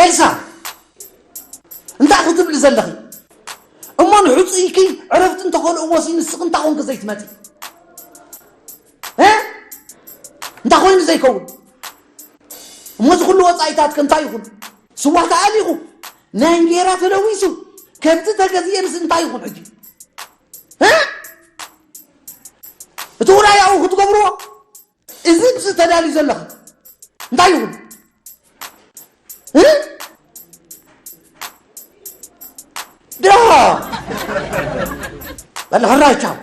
ኤልሳ፣ እንታይ ክትብሊ ዘለኺ? እሞ ንሕጹይኪ ዕረፍቲ እንተኾነ እሞ ሲ ንስኺ እንታይ ኮንኪ ዘይትመጺ? እ? እንታይ ኮይኑ ዘይከውን? እሞ እዚ ኩሉ ወጻኢታት ከ እንታይ ይኹን? ስዋ ተኣሊኹ፣ ናይ እንጌራ ተለዊሱ፣ ከብቲ ተገዝኤ ምስ እንታይ ይኹን ሕጂ? እ? እቲ ውራይ ኣብኡ ክትገብርዎ? እዚ ምስ ተዳልዩ ዘለኹ እንታይ ይኹን? እ? ዳ! በል ሕራይ ቻው።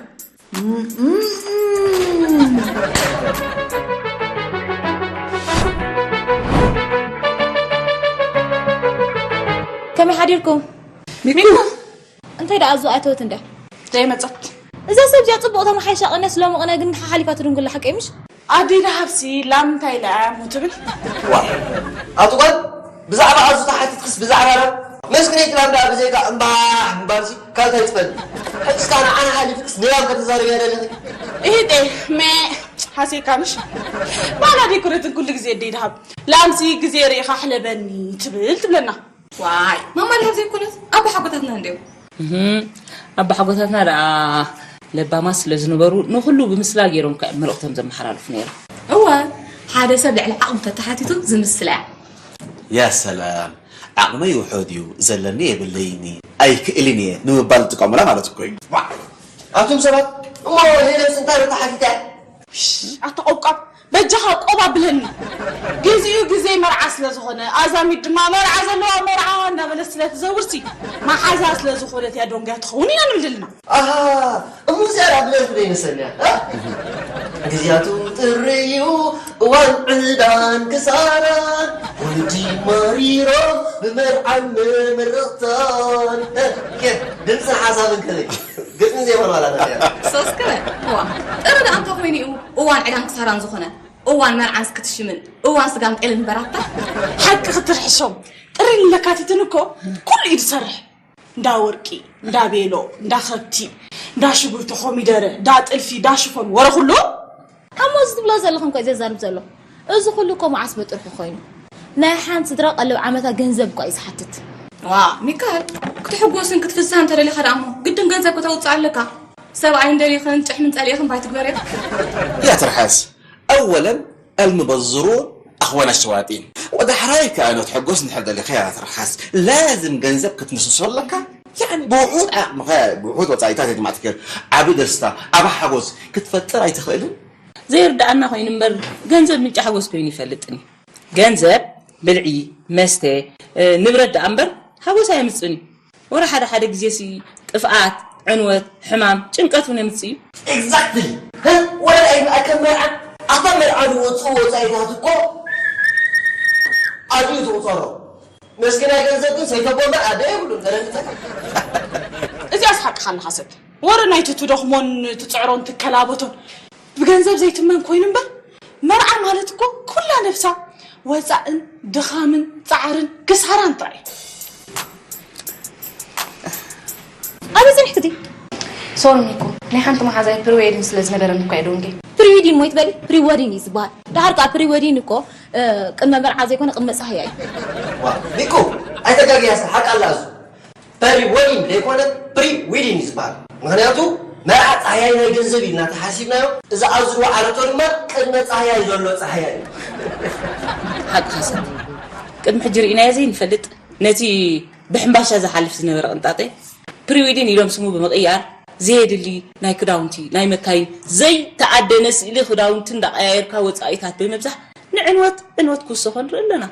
ከመይ ሓዲርኩም? ሚኩ! እንታይ ደኣ ኣዙ ኣይተወት እንደ ዘይመጸት። እዛ ሰብ እዚኣ ጽቡቕ ተመሓይሻ ቀነስ ሎሚ ቅነ ግን ሓሓሊፋ ትድንጉላ ሓቀይ ምሽ? ኣደይ ደሃብሲ ላም እንታይ ኢላ እያ እሞ ትብል? ዋ፣ ኣቲ ጓል፣ ብዛዕባ ኣዙ ተሓቲትክስ ብዛዕባ ላም? መስክነይቲ ላም ደኣ ብዘይካ እምባሕ ምባልሲ ካልእ እንታይ ትፈልጥ? ሕጅስ ከኣ ንዓና ሓሊፍክስ ንላም ከተዛርብያ ደሊኺ? እሂ ጤ፣ መ፣ ሓሴካ ምሽ? ባላ ዲኮረትን ኩሉ ግዜ ኣደይ ደሃብ፣ ላምሲ ግዜ ርኢኻ ሕለበኒ ትብል ትብለና። ዋይ፣ ማማ ደሃብ ዘይኮነት፣ ኣቦሓጎታትና እንድዮም። እህም፣ ኣቦሓጎታትና ደኣ ለባማት ስለ ዝነበሩ፣ ንኹሉ ብምስላ ገይሮም ከ መልእኽቶም ዘመሓላልፉ ነይሮም። እወ፣ ሓደ ሰብ ልዕሊ ዓቕሙ ተተሓቲቱ ዝምስላ እያ። ያ ሰላም፣ ዓቕመይ ውሑድ እዩ፣ ዘለኒ የብለይኒ፣ ኣይክእልን እየ ንምባል ዝጥቀሙላ ማለት እኮ እዩ። ዋ፣ ኣቱም ሰባት፣ እሞ ሄለንስ እንታይ ተሓቲታ እያ? ሽሽ፣ ኣታ ቆብቋብ፣ በጃኻ ቆብ ኣብለኒ። ግዜኡ ግዜ መርዓ ስለ ዝኾነ፣ ኣዛሚድ ድማ መርዓ ዘለዋ መርዓ እንዳበለት ስለ ትዘውርሲ፣ መሓዛ ስለ ዝኾነት እያ ዶንግያ ትኸውን ኢና ንብል ዘለና። ኣሃ፣ እሞ እዚኣ ደኣ ብደርፊ ዶ ይመስለኒ እያ? እ? ግዜያቱ ጥሪ እዩ፣ እዋን ዕዳን ክሳራን፣ ወለዲ ማሪሮም ብመርዓን ምምርቕታን። እ፣ ኬፍ፣ ድምፅን ሓሳብን ከመይ? ግጥሚ ዜማን ዋላ እንታይ እያ? ሶስከ፣ ዋ፣ ጥሪ ደኣ እንታይ ኮይኑ እዩ እዋን ዕዳን ክሳራን ዝኾነ? እዋን መርዓንስ ክትሽምን፣ እዋን ስጋን ጤልን በራታ? ሓቂ ክትርሕሶም፣ ጥሪን ለካቲትን እኮ ኩሉ እዩ ዝሰርሕ። እንዳ ወርቂ፣ እንዳ ቤሎ፣ እንዳ ከብቲ፣ እንዳ ሽጉርቲ፣ ኮሚደረ፣ እንዳ ጥልፊ፣ እንዳ ሽፎን፣ ወረ ኩሉ። እሞ እዚ ትብሎ ዘለኹም እኮ እዩ ዘዛርብ ዘሎ። እዚ ኩሉ እኮ መዓስ በጥርሑ ኮይኑ? ናይ ሓንቲ ስድራ ቀለብ ዓመታ ገንዘብ እኮ እዩ ዝሓትት። ዋ፣ ሚካል፣ ክትሕጎስን ክትፍስሃን እንተደሊኻ ደኣ እሞ ግድን ገንዘብ ከተውፅእ ኣለካ። ሰብኣይን ደሊኽን ጭሕምን ጸሊእኽን ባይ ትግበር እያ። يا ترحاس، أولا المبذرون أخوان الشواطين. ወዳሕራይ ከኣ ንክትሕጎስ እንድሕር ደሊኻ ያ ትርሓስ፣ ላዝም ገንዘብ ክትምስሶ ኣለካ። ያኒ ብውሑድ ዓቕምኻ፣ ብውሑድ ወጻኢታት የጅማዕ ትክእል። ዓቢ ደስታ፣ ዓቢ ሓጎስ ክትፈጥር ኣይትኽእልን? ዘይርድኣና ኮይኑ እምበር፣ ገንዘብ ምንጪ ሓጎስ ኮይኑ ይፈልጥን እዩ። ገንዘብ፣ ብልዒ፣ መስተ፣ እ፣ ንብረት ደኣ እምበር ሓጎስ ኣየምጽእን እዩ። ወረ ሓደ ሓደ ግዜሲ ጥፍኣት፣ ዕንወት፣ ሕማም፣ ጭንቀት እውን የምጽእ እዩ። Exactly። ህ? ወረ ኣይብኣከ መርዓ፣ ኣብታ መርዓ ዝወጽኡ ወጻኢታት እኮ ኣዝዩ ትቑጸሮ። መስኪናይ ገንዘብ ግን ሰይተቦ እምበር ኣደ የብሉን። ተረድተካ? እዚኣስ ሓቅኻ ኣለኻ ሰብ። ወረ ናይቲ ትደኽሞን ትጽዕሮን ትከላበቶን ብገንዘብ ዘይትመን ኮይኑ እምበር፣ መርዓ ማለት እኮ ኩላ ነብሳ ወጻእን ድኻምን ጻዕርን ክሳራን ጥራይ እዩ። ጽንሕቲ ዲ ሶሪ ሚኩ፣ ናይ ሓንቲ መሓዛይ ፕሪዌዲን ስለ ዝነበረን እኮ እየ ዶንጌ። ፕሪዊዲን ሞይ ትበሊ? ፕሪወዲን እዩ ዝበሃል። ድሓር ከዓ ፕሪወዲን እኮ እ፣ ቅድመ መርዓ ዘይኮነ ቅድመ ጻህያ እዩ። ዋ፣ ሚኩ፣ ኣይተጋግያ እስከ፣ ሓቂ ኣላ እሱ። ፕሪ ወዲን ዘይኮነ ፕሪ ዊዲን እዩ ዝበሃል። ምኽንያቱ መርዓ ጻህያይ ናይ ገንዘብ እዩ እናተሓሲብናዮ፣ እዚ ኣብዚ ዝወዓረቶ ድማ ቅድመ ጻህያይ ዘሎ ጻህያይ እዩ። ሓቅኻ ሰብ ቅድሚ ሕጂ ርኢናዮ ዘይንፈልጥ ነቲ ብሕምባሻ ዝሓልፍ ዝነበረ ቅንጣጤ ፕሪዊዲን ኢሎም ስሙ ብምቕያር ዘየድሊ ናይ ክዳውንቲ ናይ መካይን ዘይተኣደነ ስእሊ ክዳውንቲ እንዳቐያየርካ ወፃኢታት ብምብዛሕ ንዕንወት ዕንወት ክውሰኾ ንርኢ ኣለና።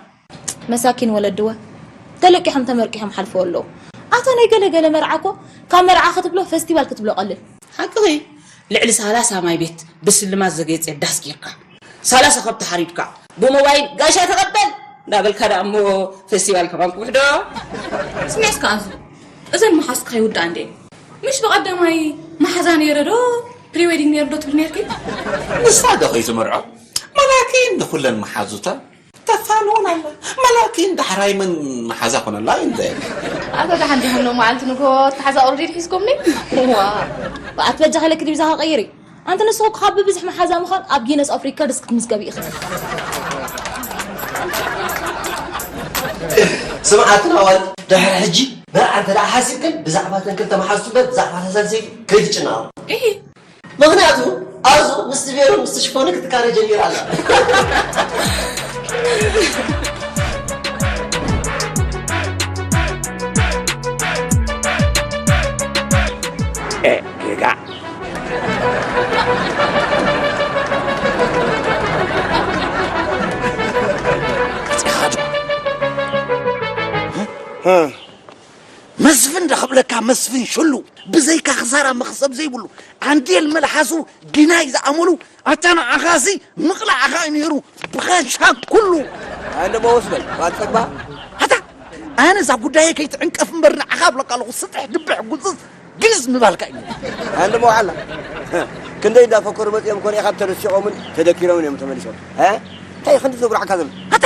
መሳኪን ወለድወ ተለቂሖም ተመርቂሖም ሓልፈው ኣለዉ። ኣታ ናይ ገለ ገለ መርዓ እኮ ካብ መርዓ ክትብሎ ፈስቲቫል ክትብሎ ቀልል። ሓቅኺ ልዕሊ ሰላሳ ማይ ቤት ብስልማት ዘጌጸ ዳስ ጌርካ ሰላሳ ከብቲ ሓሪድካ ብሞባይል ጋሻ ተቐበል እንዳበልካ ደኣ እሞ ፈስቲቫል ከማን ክውሕዶ። ስሚዕስ ከኣንሱ እዘን መሓዝትካ ይውዳኣ እንዴ ምሽ ብቐደማይ መሓዛ ነይረ ዶ ፕሪዌዲንግ ነይሩ ዶ ትብል ነርኪ? ንሳ ዶ ከይትምርዖ መላኪን ንኩለን መሓዙታ ተፋንወን ኣላ። መላኪን ዳሕራይ መን መሓዛ ኮነላ እዩ እንተ ኣቶ ደሓን ዲኹም ሎ መዓልቲ ንግሆ ተሓዛ ኦርዲድ ሒዝኩምኒ ዋ ኣት በጃ ከለኪ ዲቪዛ ከቀይሪ ኣንቲ ንስኹ ካብ ብብዝሒ መሓዛ ምዃን ኣብ ጊነስ ኦፍ ሪከርድስ ክትምዝገቢ ኢኺ። ስምዓትን ኣዋል ድሕሪ ሕጂ መርዓ እንተ ደኣ ሓሲብክን ብዛዕባ ተን ክልተ መሓዙ እምበር ብዛዕባ እታ ሳልሰይቲ ከይትጭነቓ። እሂ ምኽንያቱ ኣዙ ምስቲ ቬሎን ምስቲ ሽፎንን ክትካረ ጀሚራ ኣላ። ጌጋ መስፍን ዶ ክብለካ መስፍን ሽሉ ብዘይካ ክሳራ መኽሰብ ዘይብሉ ዓንዴል መልሓሱ ግናይ ዝኣመሉ ኣታ ንዓኻሲ ምቕላዕኻ እዩ ነይሩ ብኻሻ ኩሉ ኣነ መወስበል ባጸግባ ኣታ ኣነ እዛ ጉዳየ ከይትዕንቀፍ እምበር ንዓኻ እብለካ ኣለኹ ስጥሕ ድብሕ ጉጽጽ ግልጽ ምባልካ እዩ ኣንድ መውዓላ ክንደይ እንዳፈከሩ መጺኦም ኮነ ኢኻ ተነሲቖምን ተደኪሮምን እዮም ተመሊሶም እንታይ ክንዲ ዝብራዕካ ዘሎ ኣታ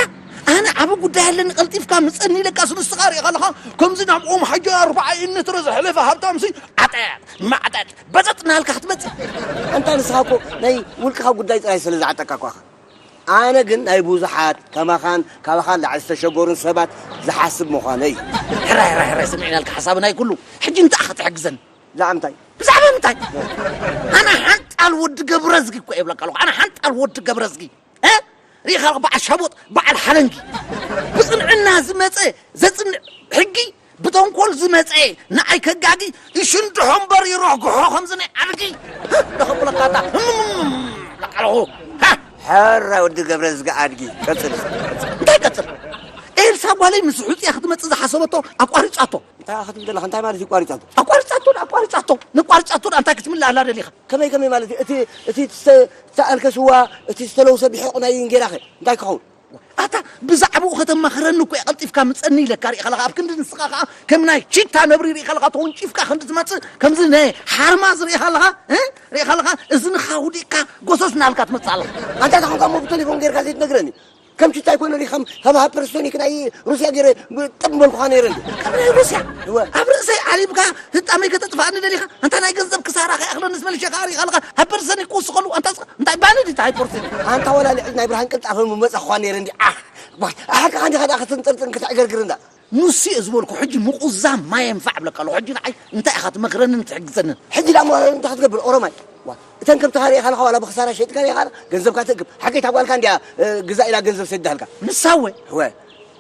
ኣነ ዓቢ ጉዳይ ኣለኒ ቀልጢፍካ ምጸኒ ኢለካ ስንስኻ ርኢ ከለኻ ከምዚ ናብኦም ሓጂ ኣርባዓ ኢነትረ ዘሕለፈ ሃብታምሲ ዓጠጥ ማዕጠጥ በጠጥ እናሃልካ ክትመጽእ ኣንታ ንስኻ እኮ ናይ ውልቅኻ ጉዳይ ጥራይ ስለ ዝዓጠቃ እኳ ኣነ ግን ናይ ብዙሓት ከማኻን ካባኻን ላዕሊ ዝተሸገሩን ሰባት ዝሓስብ ምዃነይ እዩ። ሕራይ ሕራይ ሕራይ ስምዒናልካ ሓሳብና እዩ ኩሉ። ሕጂ እንታይ ኢኻ ትሕግዘኒ? ብዛዕባ እንታይ? ብዛዕባ ምንታይ? ኣነ ሓንጣል ወዲ ገብረዝጊ እኮ እየ ይብለካ ኣለኹ። ኣነ ሓንጣል ወዲ ገብረዝጊ እ? ርኢኻ ኣለኻ በዓል ሸቦጥ በዓል ሓለንጊ ብቕንዕና ዝመፀ ዘፅንዕ ሕጊ ብተንኮል ዝመፀ ንዓይ ከጋጊ ይሽንድሖ እምበር ይረግሖ ከምዚ ናይ ኣድጊ ደኸብለካታ ኣለኹ ሕራይ ወዲ ገብረ ዝገ ኣድጊ ቀፅል እንታይ ቀፅል ኤልሳ ጓለይ ምስ ሑፅያ ክትመፅእ ዝሓሰበቶ ኣቋሪፃቶ እንታይ ክትብል ዘለኻ እንታይ ማለት እዩ ቋሪፃቶ ኣቋሪፃቶ ኣቋሪፃቶ ነቋርፃቶ እንታይ ክትምልእ ኣላ ደሊኻ ከመይ ከመይ ማለት እዩ እቲ እቲ ዝተኣልከ ስዋ እቲ ዝተለውሰ ብሒቕ ናይ እንጌራኸ እንታይ ክኸውን ኣታ ብዛዕባኡ ከተማኽረኒ እኮ እየ ቀልጢፍካ ምጸኒ ኢለካ ርኢ ከለኻ ኣብ ክንዲ ንስኻ ኸዓ ከም ናይ ቺታ ነብሪ ርኢ ከለኻ ተወንጪፍካ ክንዲ ትመጽእ ከምዚ ናይ ሓርማዝ ርኢ ከለኻ እ ርኢ ከለኻ እዝንኻ ውዲቕካ ጎሰስ እናልካ ትመጽእ ኣለኻ ኣንታ ተኾንካ እሞ ብቴሌፎን ጌርካ ዘይትነግረኒ ከም ቺታ ኣይኮነ ሪኸም ከም ሃፐርሶኒክ ናይ ሩስያ ገይረ ጥም በልኩኻ ነይረ እንዲ ከም ናይ ሩስያ እወ ኣብ ርእሰይ ዓሊብካ ህጣመይ ከተጥፋእኒ ደሊኻ ኣንታ ናይ ገንዘብ ክሳራ ከይኣኽለንስ መልሸ ከኣ ሪኻ ኣለኻ ሃፐርሶኒክ ክውስኸሉ ኣንታ እንታይ ባኒ ድዩ ሃይፖርሲን ኣንታ ወላ ልዕሊ ናይ ብርሃን ቅልጣፈ ምመጻ ክኳ ነይረ እንዲ ዓኽ ዋይ ኣሓካ ከንዲኻ ደኣ ክትንጥርጥን ክትዕገርግር እንዳ ንሱ እየ ዝበልኩ ሕጂ ምቁዛም ማይ የንፋዕ እብለካ ኣለኹ ሕጂ ንዓይ እንታይ ኢኻ ትመኽረንን ትሕግዘንን ሕጂ ደኣ ሞ እንታይ ክትገብር ኦሮማይ ዋ እተን ከብትኻ ሪእኻ ኣለኻ ዋላ ብኽሳራ ሸይጥካ ሪእኻ ገንዘብካ ትእክብ ሓቀይ እታ ጓልካ እንድያ ግዛ ኢላ ገንዘብ ሰዲዳልካ ንሳ ወ ወ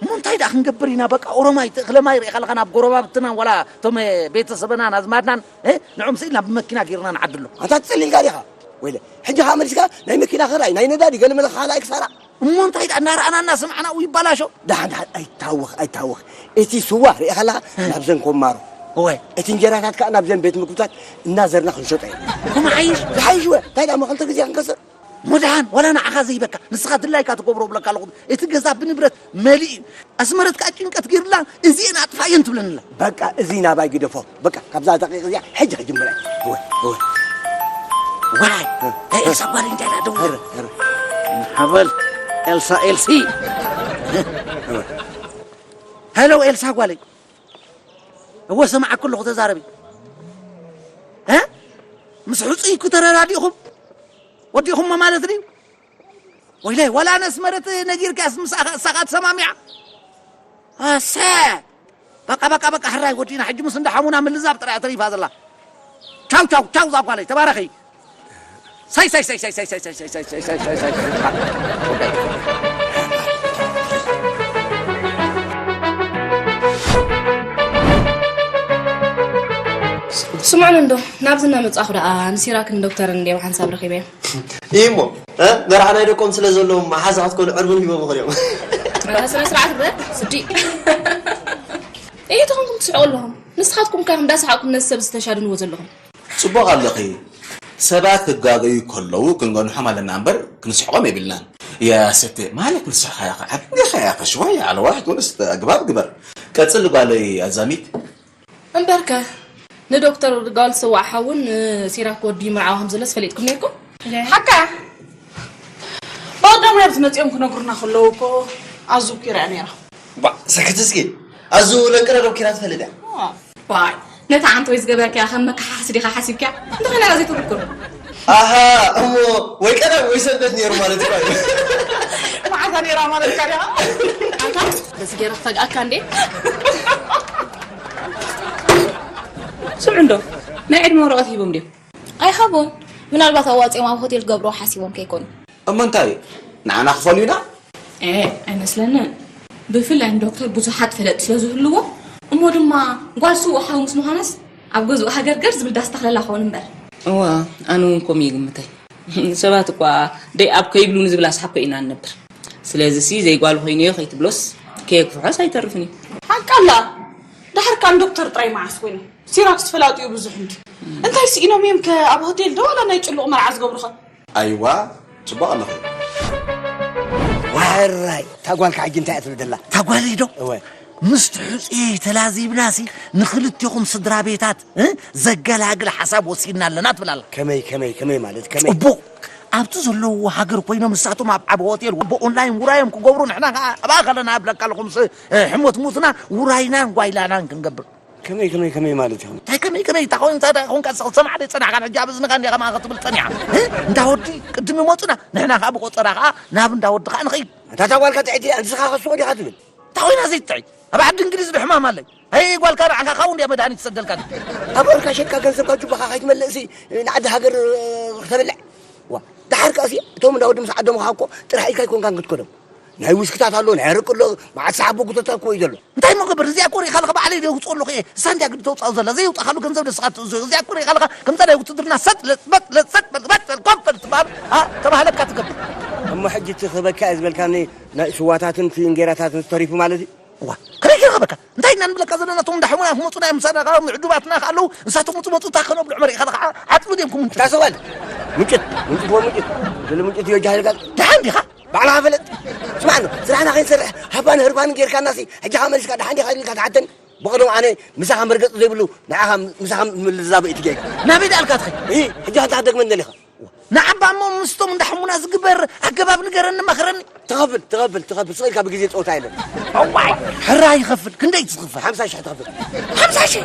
እሞ እንታይ ደኣ ክንገብር ኢና በቃ ኦሮማይ ትእኽለ ማይ ሪእኻ ኣለኻ ናብ ጎረባብትናን ዋላ እቶም ቤተሰበናን ኣዝማድናን ንዖም ስኢልና ብመኪና ገይርና ንዓድሎ ኣንታ ትጽሊልካ ዲኻ ወይለ ሕጂ ኸዓ መሊስካ ናይ መኪና ኽራይ ናይ ነዳዲ ገለ መለ ኻልኣይ ክሳራ እሞ እንታይ ደኣ እናረኣና እናሰማዕና ኡ ይባላሾ ደሓን ደሓን ኣይታወኽ ኣይታወኽ እቲ ስዋ ሪእኻ ኣለኻ ናብዘን ኮማሮ እወ እቲ እንጀራታት ከዓ ናብዘን ቤት ምግብታት እናዘርና ክንሸጦ ኢና ከምኡ ሓይሽ ዝሓይሽ ወ እንታይ ደኣ መኸልተ ግዜ ክንከስር እሞ ደሓን ዋላ ንዓኻ ዘይበካ ንስኻ ድላይካ ትገብሮ ብለካ ኣለኹ እቲ ገዛ ብንብረት መሊእ እዩ ኣስመረት ከዓ ጭንቀት ገይሩላ እዚኤን ኣጥፋየን ትብለንላ በቃ እዚ ናባይ ግደፎ በቃ ካብዛ ደቂቕ እዚኣ ሕጂ ክጅምረ እወ እወ ዋይ ናይ ኤልሳ ጓል እንዲያ ደው ሀረ ሀረ ሀበል ኤልሳ ኤልሲ ሄሎ ኤልሳ ጓለይ እወ ሰማዓኩ ኣለኹ ተዛረቢ ምስ ሕጹይ እኮ ተረዳዲእኹም ወዲኹሞ ማለት ድዩ? ወይለይ፣ ወላ ነስመረት ነጊርካስ ምስ ኣኻ-፣ እሳኻ ትሰማሚዓ? ኣሰ! በቃ፣ በቃ፣ በቃ፣ ሕራይ ወዲና። ሕጂ ምስ እንዳ ሓሙና ምልዛብ ጥራይ ተሪፋ ዘላ። ቻው፣ ቻው፣ ቻው፣ ዛጓለይ፣ ተባረኺ። ሳይ፣ ሳይ፣ ሳይ። ስምዑኒ እንዶ፣ ናብዚ እናመጻኹ ደኣ ንሲራክን ዶክተርን እንድየ ብሓንሳብ ረኺበዮም። እዩ እሞ፣ እ? መርዓ ናይ ደቆም ስለ ዘለዎም መሓዛ ክትኮኑ ዕርቡን ሂቦም ይኽእሉ እዮም። ኣታ ስነ ስርዓት ግበር፣ ስዲ። እዩ ተኾንኩም ትስሕቁ ኣለኹም። ንስኻትኩም ከ እንዳሰሓቅኩም ነዚ ሰብ ዝተሻድንዎ ዘለኹም። ጽቡቕ ኣለኺ። ሰባት ክጋገዩ ከለዉ ክንገንሖም ኣለና እምበር ክንስሕቆም የብልናን። ያ ሰተ ማለት ንስኻ ኢኻ ዓቢ ዲኻ ኢኻ ሽዋያ ኣለዋ ትወልስ ኣግባብ ግበር። ቀጽል ጓለይ ኣዛሚት። እምበርከ ንዶክተር ጓል ሰዋእ ሓውን ንሲራክ ወዲ ይምርዓዋ ከም ዘለስ ፈሊጥኩም ነይርኩም? ሓቃ በቐደም ናብ ዝመጽኦም ክነግሩና ከለዉ እኮ ኣዙ እኮ ይርኣ ነይራ። ባ ሰክት እስኪ። ኣዙ ለቅረ ዶብ ኪራ ትፈልጥ እያ። ዋይ ነታ ዓንተ ወይ ዝገበርክያ ከም መከሓስ ዲኻ ሓሲብክያ? እንተኸይና ዘይተብኩር። ኣሃ እሞ ወይ ቀዳም ወይ ሰንበት ነይሩ ማለት እኮ እዩ። መዓዛ ነይራ ማለት እካ ዲኻ? ኣታ በዚ ገይረ ክፈግኣካ እንዴ? ስምዑ እንዶ ናይ ዕድመ ወረቐት ሂቦም ድዮም? ኣይሃቡን። ምናልባት ኣዋፂኦም ኣብ ሆቴል ክገብርዎ ሓሲቦም ከይኮኑ። እሞ እንታይ ንዓና ክፈልዩና? ኤ ኣይመስለንን። ብፍላይ ንዶክተር ብዙሓት ፈለጥቲ ስለ ዝህልዎ እሞ ድማ ጓል ስዉእ ሓው ምስ ምዃናስ ኣብ ገዝኡ ሃገርገር ዝብል ዳስ ተኽለላ ክኸውን እምበር። እዋ ኣነ እውን ከምኡ ይግምተይ። ሰባት እኳ ደይ ኣብ ከይብሉ ንዝብል ኣስሓብ ኮይና ንነብር። ስለዚ ሲ ዘይጓል ኮይኑዮ ከይትብሎስ ከየግፍሖስ ኣይተርፍን እዩ። ሓቃላ ድሓር ካን ዶክተር ጥራይ መዓስ ኮይኑ ሲራክስ ፈላጢኡ ብዙሕ እንዲ እንታይ ስኢኖም እዮም ከ ኣብ ሆቴል ዶ ዋላ ናይ ጭሉቕ መርዓ ዝገብሩኸ? ኣይዋ ጽቡቕ ኣለኹ። ዋራይ ታጓልካ ሕጂ እንታይ እያ ትብል ዘላ? ታጓለይ ዶ እወ። ምስ ትሕጽየ ተላዚብናሲ ንኽልቴኹም ስድራ ቤታት እ? ዘገላግል ሓሳብ ወሲድና ኣለና ትብል ኣላ። ከመይ ከመይ ከመይ ማለት ከመይ? ጽቡቕ ኣብቲ ዘለውዎ ሃገር ኮይኖም ንሳቶም ኣብ ዓቢ ሆቴል ብኦንላይን ውራዮም ክገብሩ ንሕና ከኣ ኣብኣ ከለና እብለካ ኣለኹ ምስ እ፣ ሕሞት ሙትና ውራይናን ጓይላናን ክንገብር። ከመይ ከመይ ከመይ ማለት እዩ? እንታይ ከመይ ከመይ እታ ኮይንካ እታ ኮይንካ ዝሰማዕ ዝጸናሕካ ሕጂ ኣብ እዝንኻ እንዲኻ ማኻ ትብል ጸኒሓ እ? እንዳ ወዲ ቅድም ይመጹና ንሕና ከኣ ብቆጸራ ከኣ ናብ እንዳ ወዲ ከኣ ንኸይድ። እታ እታ ጓልካ ጥዕይቲ ንስኻ ከስቑ ዲኻ ትብል? እታ ኮይና ዘይትጥዕይ ኣብ ዓዲ እንግሊዝ ድሕማም ኣለይ። ኣይ ጓልካ ንዓኻ ካብኡ እንድያ መድሃኒት ትሰደልካ። ኣብ ወርካ ሸካ ገንዘብካ ጁባኻ ከይትመልእሲ ንዓዲ ሃገር ክተብልዕ። ዋ፣ ደሓር ከኣሲ እቶም እንዳ ወዲ ምስ ዓደሙኻ እኮ ጥራሕ ኢልካ ኣይኮንካን ክትከዶም። ናይ ዊስክታት ኣሎ፣ ናይ ኣረቂ ኣሎ፣ መዓት ሰሓቦ ጉተታ እኮ እዩ ዘሎ። እንታይ እሞ ገበር? እዚኣ እኮ ሪኢኻ ኣለኻ፣ ባዕለይ ደውፅኦ ኣለኹ እየ። እሳ እንድያ ግዲ ተውፅኦ ዘላ። ዘየውፃእካሉ ገንዘብ ደስኻ ትእዝዞ። እዚኣ እኮ ሪኢኻ ኣለኻ፣ ከምዛ ናይ ውትድርና ሰጥ ለጥ በጥ ለጥ ሰጥ በጥ በጥ በጥ ኮፍ በል ትበሃል፣ ኣ፣ ተባህለካ ትገብር። እሞ ሕጂ እቲ ክበካ እየ ዝበልካኒ ናይ ስዋታትን እቲ እንጌራታትን ተሪፉ ማለት እዩ? እዋ፣ ከመይ ገይረ ክበካ? እንታይ ኢና ንብለካ ዘለና? እቶም እንዳሕሙና ክመፁና እዮም፣ ምሳና ከዓ ምዕዱባትና ከዓ ኣለዉ። ንሳቶም ክመፁ መፁ፣ እታ ከነብልዑ መሪእኻ ከዓ ዓፅሚ ድዮም ክምንጭ? ታሰዋል፣ ምንጭት፣ ምንጭት ወምንጭት። ዝል ምንጭት እዩ ጃሂል ጋር። ደሓን ዲኻ? ባዕልኻ ፈለጥ። ስማዕ፣ ስራሕና ከይንሰርሕ ሃባን ህርባን ጌርካናሲ፣ ሕጂ ከዓ መሊስካ ደሓን ዲኻ ኢልካ ትሓተኒ? ብቐደም ኣነ ምሳኻ መርገፂ ዘይብሉ፣ ንዓኻ ምሳኻ ምልዛበ እዩ ትጌጋ። ናበይ ደኣልካ ትኸይድ? እሂ፣ ሕጂ ሓንቲ ክትደግመኒ ደሊኻ? ንዓባ እሞ ምስቶም እንዳ ሕሙና ዝግበር ኣገባብ ንገረኒ፣ መኽረኒ። ትኸፍል፣ ትኸፍል፣ ትኸፍል። ስቕ ኢልካ ብግዜ ጸወታ የለን። እዋይ፣ ሕራይ ይኸፍል። ክንደይ ትኽፈል? ሓምሳ ሽሕ ትኸፍል። ሓምሳ ሽሕ?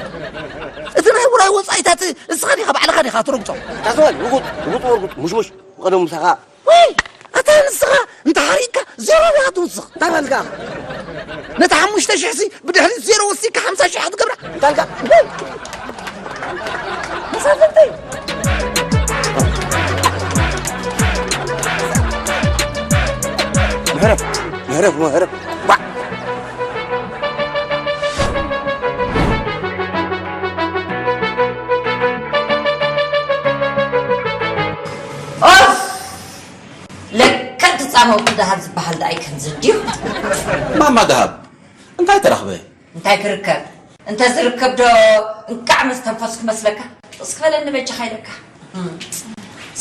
እቲ ናይ ውራይ ወጻኢታት እስኻ ዲኻ ባዕልኻ ዲኻ ትረግጾ? ታሰዋል፣ ውጉጥ፣ ውጉጥ፣ ወርጉጥ፣ ሙሽሙሽ። ብቐደም ምሳኻ። ወይ፣ ኣታ ንስኻ እንተ ሓሪቕካ ዜሮ ዲኻ ትውስኽ? እንታይ ማለት ከኣ? ነታ ሓሙሽተ ሽሕ ሲ ብድሕሪት ዜሮ ወሲኽካ ሓምሳ ሽሕ ክትገብራ? እንታይ ኣልካ? ወይ! መሳፍንተይ! ምሕረፍ፣ ምሕረፍ፣ ምሕረፍ። ባዕ! ኦፍ! ለካ እቲ ጻማ ወዲ ደሃብ ዝበሃል ደኣ እዩ ከምዚ ድዩ? ማማ ደሃብ፣ እንታይ ተረኽበ? እንታይ ክርከብ? እንተ ዝርከብ ዶ እንቃዕ መስተንፈስ ክመስለካ? ጥቕስ ክበለኒ በጃኻ ኢለካ። እም።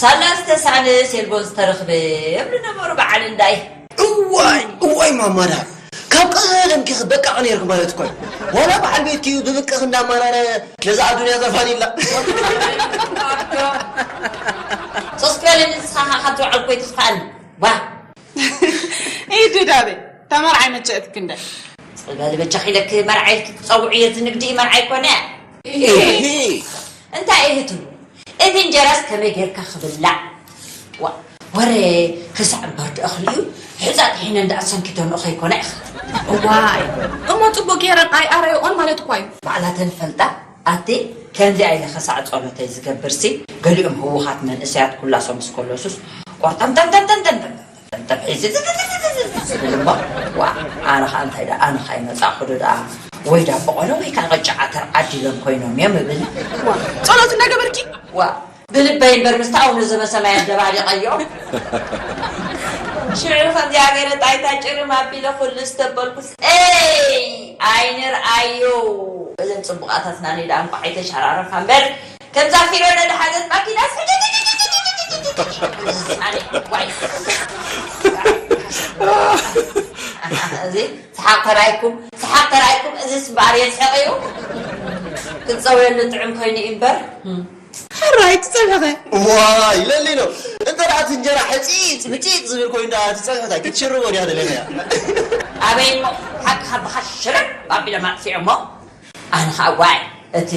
ሳላ ዝተሳእነ ሴልቦን ዝተረኽበ የብሉ ነበሩ በዓል እንዳይ። እዋይ፣ እዋይ ማማ ደሃብ፣ ካብ ቀደምኪ ክበቃቂ ነይርኪ ማለት እኮ እዩ። ዋላ በዓል ቤትኪ እዩ ብብቅኽ እንዳማራረ ነዛ ኣዱንያ ዘፋንዩላ። ጥቕስ ክበለኒ ንስኻ ካብ ዝወዓልኩ ኣይትኽፍኣኒ። ባ። ኢድ ዳቤ፣ ተመርዓይ መቸእትክ እንደ። ጽልበል በጃኺ ኢለክ መርዓይ ኢልክ ክጸውዕ እየ፣ እዚ ንግዲ መርዓይ ኮነ። ኢሂ። እንታይ እህቱ? እቲ እንጀራስ ከመይ ጌርካ ክብላዕ? ዋ፣ ወረ ክሳዕ እምበር ደኣ ክልኡ ሕፃ ጥሒነን ደኣ ሰንኪተንኦ ከይኮና ኢኻ። እዋይ፣ እሞ ጽቡቅ ጌረን ኣይኣረየኦን ማለት እኳ እዩ። ባዕላተን ፈልጣ ኣቲ ከምዚኣ ኢለ ክሳዕ ጸሎተይ ዝገብርሲ፣ ገሊኦም ህውኻት መንእሰያት ኩላሶም እስከለሱስ ቆርጠምጠምጠምጠምጠምጠም ጠምጠም ሒዙ ዝብል እሞ፣ ዋ፣ ኣነ ኸኣ እንታይ ደኣ፣ ኣነ ኸኣ ይመጻእኹ ዶ ደኣ፣ ወይ ዳቦ ቆሎ ወይ ከዓ ቅጫ ዓተር ዓዲሎም ኮይኖም እዮም እብል። ዋ፣ ጸሎት እናገበርኪ? ዋ፣ ብልበይ እምበር ምስቲ ኣቡነ ዘበሰማይ ኣደባሊቐዮ። ሽዑ ከምዚኣ ገይረ ጣይታ ጭርም ኣቢለ ኩሉ ዝተበልኩስ፣ ኤይ፣ ኣይንርኣዮ። እዘን ጽቡቓታትና ነይ ደኣ እንቋዕ ኣይተሸራረፋ እምበር፣ ከምዛ ፊሮ ነዳሓዘት ማኪናስ፣ ዋይ። እዚ ሰሓቕ ተራእይኩም፣ ሰሓቕ ተራእይኩም፣ እዚስ እምበኣር የስሕቕ እዩ። ክትጸውየሉ ጥዑም ኮይኑ እዩ እምበር። ሕራይ ትጸብሕኸ? ዋ፣ ይለሊ ነው። እንተ ደኣ እቲ እንጀራ ሕጺጽ ምጪጥ ዝብል ኮይኑ ደኣ እቲ ጸብሒ እንታይ ክትሽርቦ ድያ ደለናያ? ኣበይ እሞ ሓቅኻ ብኻ ሽርብ ኣቢለ ማጥፊኦ እሞ። ኣነ ኸኣ ዋይ፣ እቲ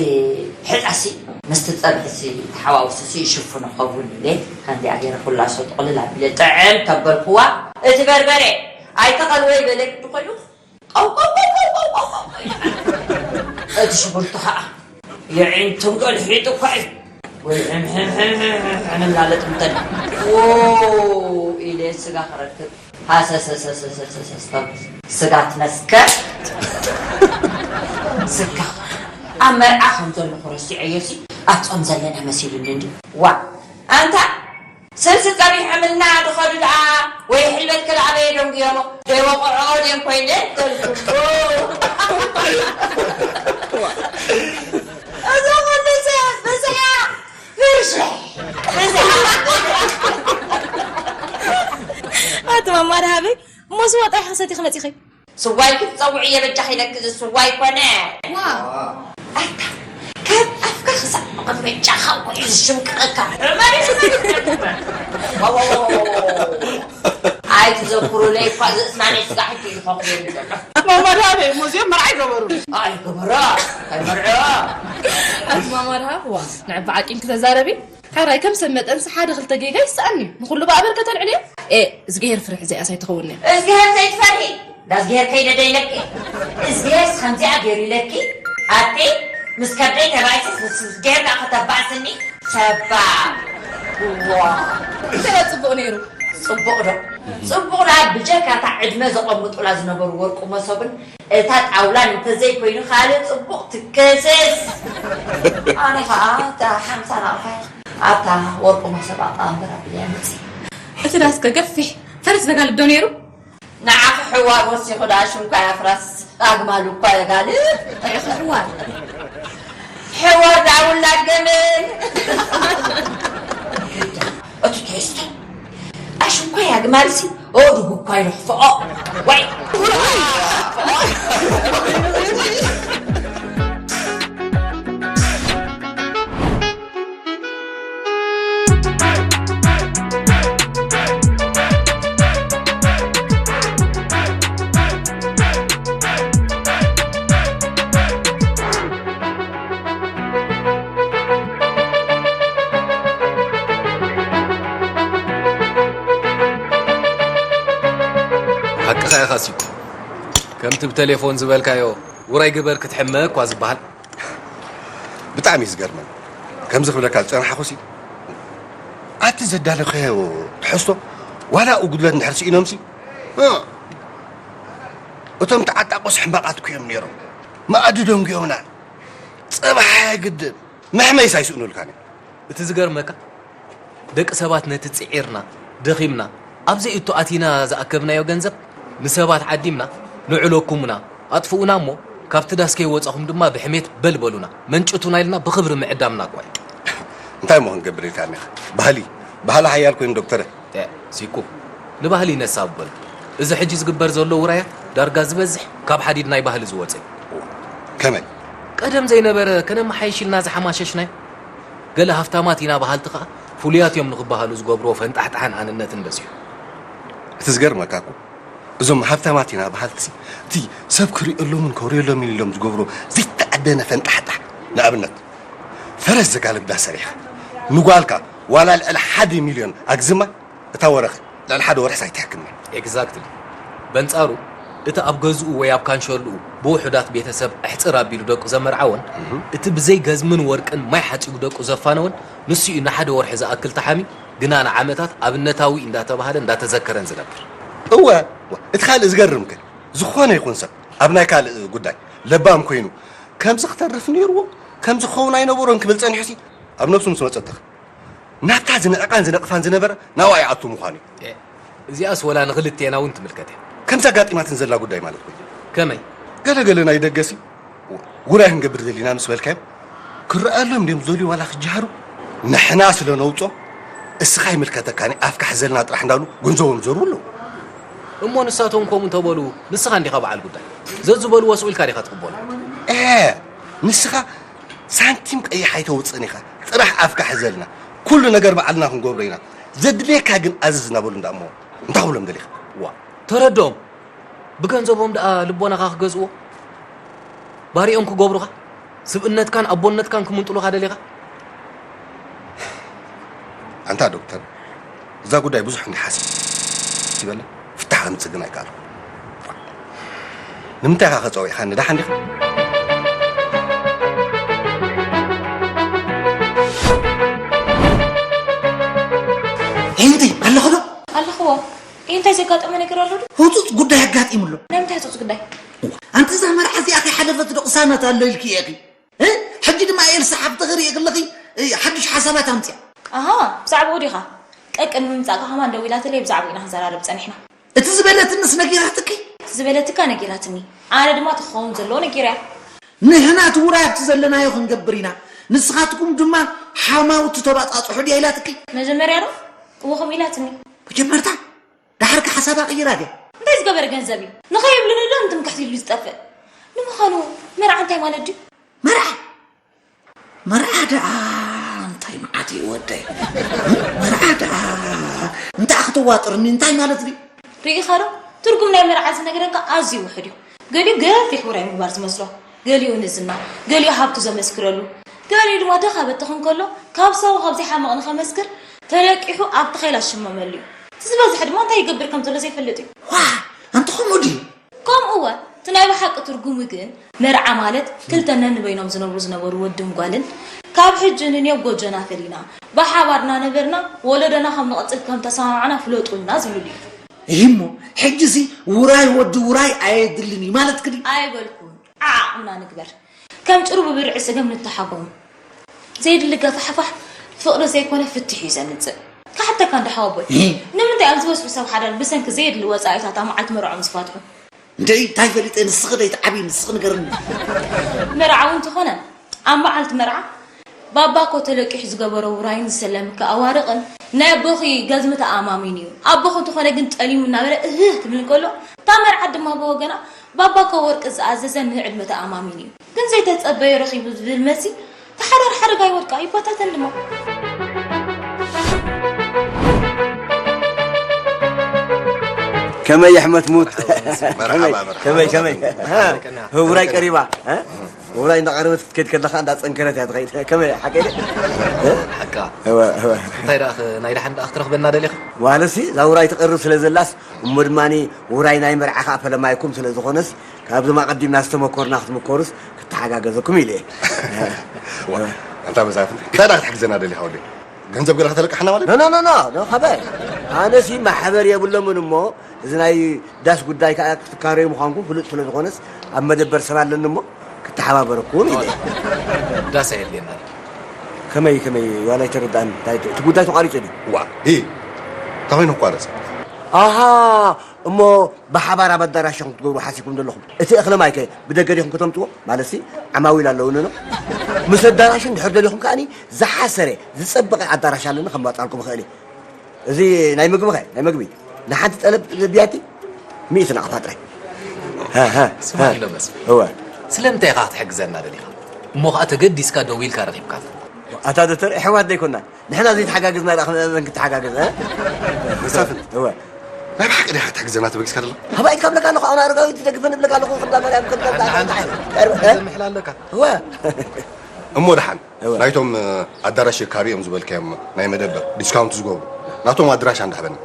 ሕጻሲ ምስቲ ጸብሕሲ ተሓዋውሱሲ ይሽፍኖ ኸውን ኢለ፣ ከምዚኣ ገይረ ኩላሶ ጥቕልል ኣቢለ ጥዕም ተበልኩዋ። እቲ በርበረ ኣይተቐልወይ በለ ግዲ ኮይኑ፣ ቀው፣ ቀው፣ ቀው፣ ቀው፣ ቀው፣ ቀው፣ ቀው ኢሉ። እቲ ሽጉርቲ ኸኣ የዒንቱ ገልሒጡ እኳ እዩ። ወይ ሕም፣ ሕም፣ ሕም፣ ሕም፣ ሕም፣ ሕም እናለ ጥምተኒ። ዎ ኢለ ስጋ ክረክብ። ሃሰሰሰሰሰሰሰ፣ ስጋ ትመስከር። ስጋ ኣብ መርዓ ከም ዘለኹ ረሲዐዮሲ፣ ኣብ ጾም ዘለና መሲሉኒ እንዲ። ዋ፣ ኣንታ ስልሲ ጸቢሖምልና ድኸዱ ደኣ፣ ወይ ሕልበት ከለኣበየ ደንጉዮሞ፣ ዘይወቕዖ ድዮም ኮይነን ተልኩሎ። እዚ ኹሉ ሰብ ብስሓቕ ፍርሽሕ፣ ብስሓቕ። ኣቲ ማማ ደሃበይ፣ እሞ ስዋ ጥራሕ ክሰቲኺ መጺኺ? ስዋይ ክትጸውዒ እየ በጃኺ ኢለኪ፣ እዚ ስዋ ኣይኮነ። ዋው። ኣታ፣ ካብ ኣፍካ ክሳዕ መቐመጫኻ እኮ እዩ ዝሽምቅቐካ። ኣይትዘክሩለይ እኳ፣ እዚ እዝናነይ ስጋ ሕጂ እዩ ዝኸኹ ዘሎ። ማማ ደሃበይ፣ እሞ እዚኦም መርዓ ይገበሩ። ኣይገበራ፣ ኣይመርዐ። ኣቲ ማማ ደሃብ፣ ዋ፣ ንዕቢ ዓቂን ክተዛረቢ? ሕራይ ከም ሰብ መጠንሲ ሓደ ክልተ ጌጋ ይስኣን እዩ። ንኹሉ ብኣበርከ ተልዕልዮ? ኤ፣ እዝግሄር ፍርሒ ዘይኣሳይ ትኸውን እያ። እዝግሄር ዘይትፈርሒ? ዳ እዝግሄር ከይደደ ኢለኪ። እዝግሄርስ ከምዚኣ ገይሩ ኢለኪ። ኣቲ ምስ ከብደይ ተባኢሰስ ምስ እዝግሄር ደኣ ከተባእስኒ? ሰባ። ዋ። እንተ ጽቡቕ ነይሩ። ጽቡቕ ዶ? ጽቡቕ ደኣ ብጀካ እታ ዕድመ ዘቐምጡላ ዝነበሩ ወርቂ መሶብን እታ ጣውላን እንተዘይኮይኑ ካልእ ጽቡቕ ትከስስ። ኣነ ኸኣ እታ ሓምሳ ናቕፋ ኣብታ ወርቂ መሶብ ኣቐማምር ኣቢለያ መጺእ። እቲ ዳስከ ገፊሕ ፈረስ ዘጋልብ ዶ ነይሩ? ንዓኺ ሕዋር ወሲኹ ደኣ ሽንኳይ ኣፍራስ ኣግማል እኳ የጋልብ። ርኢኺ ሕዋር? ሕዋር ደኣ ውላድ ገመል። እቲ ትሕዝቶ ኣሽንኳይ ኣግማልሲ ኣእዱግ እኳ ይረሕፍኦ። ዋይ! ሓቅኻ ኢኻ ሲኩ። ከምቲ ብቴሌፎን ዝበልካዮ፣ ውራይ ግበር ክትሕመ እኳ ዝበሃል። ብጣዕሚ እዩ ዝገርመኒ። ከምዚ ክብለካ ዝጸናሕኩሲ፣ ኣቲ ዘዳለኻዮ ትሕዝቶ፣ ዋላ ኣብኡ ጉድለት እንድሕር ስኢኖምሲ፣ እ፣ እቶም ተዓጣቆስ ሕማቓት እኮ እዮም ነይሮም። መኣዲ ደንጉዮምና። ጽባሕ ኣየግድን። መሕመይስ ኣይስእኑልካን እዮም። እቲ ዝገርመካ፣ ደቂ ሰባት ነቲ ጽዒርና፣ ደኺምና፣ ኣብ ዘይእቱ ኣቲና ዝኣከብናዮ ገንዘብ ንሰባት ዓዲምና፣ ንዕለኩምና፣ ኣጥፍኡና እሞ፣ ካብቲ ዳስ ከይወጻኹም ድማ ብሕሜት በል በሉና፣ መንጭቱና ኢልና ብኽብሪ ምዕዳምና እኳ እዩ። እንታይ እሞ ክንገብር ኢልካኒ ኢኻ? ባህሊ፣ ባህሊ ሓያል ኮይኑ ዶክተረ። ተ-፣ ሲኩ፣ ንባህሊ ነሳብ በል። እዚ ሕጂ ዝግበር ዘሎ ውራያት ዳርጋ ዝበዝሕ ካብ ሓዲድ ናይ ባህሊ ዝወጸ እዩ። ከመይ? ቀደም ዘይነበረ ከነመሓይሽ ኢልና ዝሓማሸሽናዮ። ገለ ሃፍታማት ኢና በሃልቲ ኸኣ ፍሉያት እዮም ንኽበሃሉ ዝገብርዎ ፈንጣሕጣሕን ኣንነትን በዚሑ። እቲ ዝገርመካ እኮ፣ እዞም ሃብታማት ኢና በሃልትሲ፣ እቲ ሰብ ክርእየሎምን ከውርየሎምን ኢሎም ዝገብርዎ ዘይተኣደነ ፈንጣሕጣሕ፣ ንኣብነት፣ ፈረስ ዘጋልብ ዳስ ሰሪሕኻ፣ ንጓልካ ዋላ ልዕሊ ሓደ ሚልዮን ኣግዝማ፣ እታ ወረኸ ልዕሊ ሓደ ወርሕስ ኣይትሕክምን። ኤግዛክትሊ። በንጻሩ፣ እቲ ኣብ ገዝኡ ወይ ኣብ ካንሸልኡ ብውሑዳት ቤተሰብ ኣሕጽር ኣቢሉ ደቁ ዘመርዓወን፣ እቲ ብዘይ ገዝምን ወርቅን ማይ ሓጺቡ ደቁ ዘፋነወን፣ ንሱ እዩ ንሓደ ወርሒ ዝኣክል ተሓሚ፣ ግና ንዓመታት ኣብነታዊ እንዳተባህለ እንዳተዘከረን ዝነብር። እወ፣ እቲ ካልእ ዝገርምከ፣ ዝኾነ ይኹን ሰብ ኣብ ናይ ካልእ ጉዳይ ለባም ኮይኑ፣ ከምዚ ክተርፍ ነይርዎ፣ ከምዚ ክኸውን ኣይነበሮን ክብል ጸኒሑሲ፣ ኣብ ነብሱ ምስ መጸትኽ፣ ናብታ ዝንዕቓን ዝነቕፋን ዝነበረ ናብኣ ይኣቱ ምዃኑ እዩ። ኤ፣ እዚኣስ ወላ ንኽልቴና እውን ትምልከት እያ። ከምዚ ኣጋጢማትን ዘላ ጉዳይ ማለት ኮይኑ። ከመይ? ገለ ገለ ናይ ደገሲ ውራይ ክንገብር ደሊና ምስ በልካዮም፣ ክረኣሎም ድዮም ዝደልዩ ዋላ ክጀሃሩ፣ ንሕና ስለ ነውጾ፣ እስኻ ይምልከተካኒ ኣፍካ ሕዘልና ጥራሕ እንዳሉ ገንዘቦም ይዘርቡ ኣለዉ። እሞ ንሳቶም ከምኡ እንተበሉ ንስኻ እንዲኻ በዓል ጉዳይ። ዘዝበልዎ ስቕ ኢልካ ዲኻ ትቕበሎ? ኤ፣ ንስኻ ሳንቲም ቀይሕ ኣይተውፅእን ኢኻ። ጥራሕ ኣፍካ ሕዘልና። ኩሉ ነገር ባዕልና ክንገብሮ ኢና። ዘድልየካ ግን ኣዝዝ እናበሉ እንዳሞ እንታይ ክብሎም ደሊኻ? ዋ፣ ተረድኦም። ብገንዘቦም ደኣ ልቦናኻ ክገዝእዎ? ባሪኦም ክገብሩኻ? ስብእነትካን ኣቦነትካን ክምንጥሉኻ ደሊኻ? ኣንታ ዶክተር፣ እዛ ጉዳይ ብዙሕ እንዲ ሓሲበላ ፍታሕ ከምጽእ ግን ኣይከኣልኩ። ንምንታይ ኢኻ ከጸዊዕኻኒ? ደሓን ዲኻ? ዒንቲ ኣለኹ ዶ? ኣለኽዎ። እንታይ ዘጋጠመ ነገር ኣሎ ዶ? ህጹጽ ጉዳይ ኣጋጢሙ ኣሎ። ናይ ምንታይ ህጹጽ ጉዳይ? ኣንቲ እዛ መርዓ እዚኣ ከይሓለፈት ዶ ቅሳነት ኣሎ ኢልኪ ኢኺ? እ? ሕጂ ድማ ኤልሳ ሓፍትኺ ርእየ ከለኺ፣ እ፣ ሓድሽ ሓሳባት ኣምፅያ። ኣሃ፣ ብዛዕባኡ ዲኻ? ቀቅድሚ ምምጻእካ ከማን ደዊላትለይ ብዛዕባኡ ኢና ክንዘራረብ ጸኒሕና። እቲ ዝበለትንስ ነጊራትኪ? እቲ ዝበለትካ ነጊራትኒ። ኣነ ድማ እቲ ክኸውን ዘለዎ ነጊረያ። ንሕና እቲ ውራይ ኣብቲ ዘለናዮ ክንገብር ኢና። ንስኻትኩም ድማ ሓማውቲ ተባጻጽሑ ድያ ኢላትኪ? መጀመርያ ዶ? እወ ከምኡ ኢላትኒ። መጀመርታ ደሓር ከ ሓሳባ ቀይራ ድያ? እንታይ ዝገበረ ገንዘብ እዩ ንኸይብልኒ ዶ ንትምክሕቲ ኢሉ ዝጠፍእ? ንምዃኑ መርዓ እንታይ ማለት ድዩ? መርዓ መርዓ ደኣ እንታይ መዓት እዩ ወደይ? መርዓ ደኣ እንታይ ክትዋጥርኒ እንታይ ማለት ድዩ? ርኢኻ ዶ? ትርጉም ናይ መርዓ ዝነግረካ ኣዝዩ ውሑድ እዩ። ገሊኡ ገፊሕ ውራይ ምግባር ዝመስሎ፣ ገሊኡ ንዝና፣ ገሊኡ ሃብቱ ዘመስክረሉ፣ ገሊኡ ድማ ደኻ በተኽ እንከሎ ካብ ሳዋ ካብ ዘይሓመቕ ንኸመስክር ተለቂሑ ኣብ ተኼላ ዝሽመመሉ እዩ። እቲ ዝበዝሐ ድማ እንታይ ይገብር ከም ዘሎ ዘይፈልጥ እዩ። ዋእ! ኣንቲ ከምኡ ድዩ? ከምኡ እወ፣ እቲ ናይ ብሓቂ ትርጉሙ ግን መርዓ ማለት ክልተ ነንበይኖም ዝነብሩ ዝነበሩ ወድን ጓልን ካብ ሕጂ ንንየው ጎጆና ፈሊና ብሓባር እናነበርና ወለዶና ከም ንቕጽል ከም ተሰማማዕና ፍለጡልና ዝብልሉ እዩ። እሂ እሞ ሕጂሲ ውራይ ወዲ ውራይ ኣየድልን እዩ ማለትኪ ድዩ? ኣይበልኩን። ዓዓቕምና ንግበር። ከም ጭሩ ብብርዒ ስገም ንተሓጎም። ዘየድሊ ገፋሕፋሕ ፍቕሪ ዘይኮነ ፍትሕ እዩ ዘምጽእ። ክሓተካ እንዶ ሓወቦይ፣ እህ። ንምንታይ እዮም ዝበዝሑ ሰብ ሓዳር ብሰንኪ ዘየድሊ ወጻኢታት ኣብ መዓልቲ መርዕኦም ዝፋትሑ? እንድዒ እንታይ ፈሊጠ ንስኺ ደይትዓብዪ ንስኺ ንገርኒ። መርዓ እውን እንተኾነ ኣብ መዓልቲ መርዓ ባባ እኮ ተለቂሑ ዝገበሮ ውራይን ዝሰለምኪ ኣዋርቕን ናይ ኣቦኺ ገዝሚ ተኣማሚኑ እዩ። ኣቦኺ እንተኾነ ግን ጠሊሙ እናበለ እህህ ክብል እንከሎ እታ መርዓት ድማ ብወገና ባባ እኮ ወርቂ ዝኣዘዘ ንዕድመ ተኣማሚኑ እዩ። ግን ዘይተጸበዮ ረኺቡ ዝብል መልሲ እቲ ሓዳር ሓደጋ ይወድቃ ይበታተን ድማ። ከመይ የሕመት ሙት? ከመይ ከመይ ውራይ ቀሪባ ውራይ እንዳቐረበት ክትከድ ከለኻ እንዳጸንከረት እያ ትኸይድ። ከመይ ሓቀይ? ሓቃ። እንታይ ደኣ ናይ ደሓን ደኣ ክትረኽበና ደሊኻ? ዋለሲ እዛ ውራይ ትቐርብ ስለ ዘላስ እሞ ድማ ውራይ ናይ መርዓ ከዓ ፈለማይኩም ስለ ዝኾነስ ካብዞም ኣቐዲምና ዝተመኮርና ክትምኮሩስ ክተሓጋገዘኩም ኢለ እየ። ኣንታ መሳፍንቲ እንታይ ደኣ ክትሕግዘና ደሊኻ ወደይ? ገንዘብ ገለ ከተለቅሓና ማለት? ኖ ኖ ኖ ኖ ካበ ኣነሲ ማሕበር የብሎምን እሞ እዚ ናይ ዳስ ጉዳይ ከዓ ክትካረዩ ምዃንኩም ፍሉጥ ስለ ዝኾነስ ኣብ መደበር ሰብ ኣለኒ እሞ ክተሓባበረኩም ኢለ። ዳስ ኣየድልየና። ከመይ ከመይ ዋላ ኣይተረድኣን እንታይ እቲ ጉዳይ ተቋሪፁ ድዩ? ዋ ኢ እንታይ ኮይኑ ክቋረፅ? ኣሃ እሞ ብሓባር ኣብ ኣዳራሽ ኢኹም ክትገብሩ ሓሲብኩም ዘለኹም እቲ እኽሊ ማይከ ብደገ ዲኹም ከተምፅዎ? ማለትሲ ዓማዊል ኣለውኒ ኖ ምስ ኣዳራሽ እንድሕር ደሊኹም ከኣኒ ዝሓሰረ ዝፀበቐ ኣዳራሽ ኣለኒ ከማፃልኩም እኽእል እየ። እዚ ናይ ምግቢ ኸ ናይ ምግቢ ንሓንቲ ጠለብ ዘቢያቲ ሚእቲ ናቕፋ ጥራይ። ስማዕ እንዶ መስፍን እወ ስለምንታይ ኢኻ ክትሕግዘና ደሊኻ እሞ ኸዓ ተገዲስካ ደዊልካ ረኺብካ። ኣታ ዶክተር ኣሕዋት ዘይኮና ንሕና ዘይተሓጋገዝና ደኣ ከመይ መን ክተሓጋገዝ እ? መሳፍንት እወ ናይ ብሓቂ ዲኻ ክትሕግዘና ተበጊስካ ዘለኻ? ኣባይ ካብ ለካ ኣለኹ ኣነ ኣረጋዊት ትደግፈኒ ብለካ ኣለኹ ከምዛ ማርያም ከምዛ ዘምሕላ ኣለካ እወ እሞ ደሓን እወ። ናይቶም ኣዳራሽ የካሪ እዮም ዝበልካዮም ናይ መደበር ዲስካውንት ዝገብሩ ናቶም ኣድራሻ እንዳሕበኒ።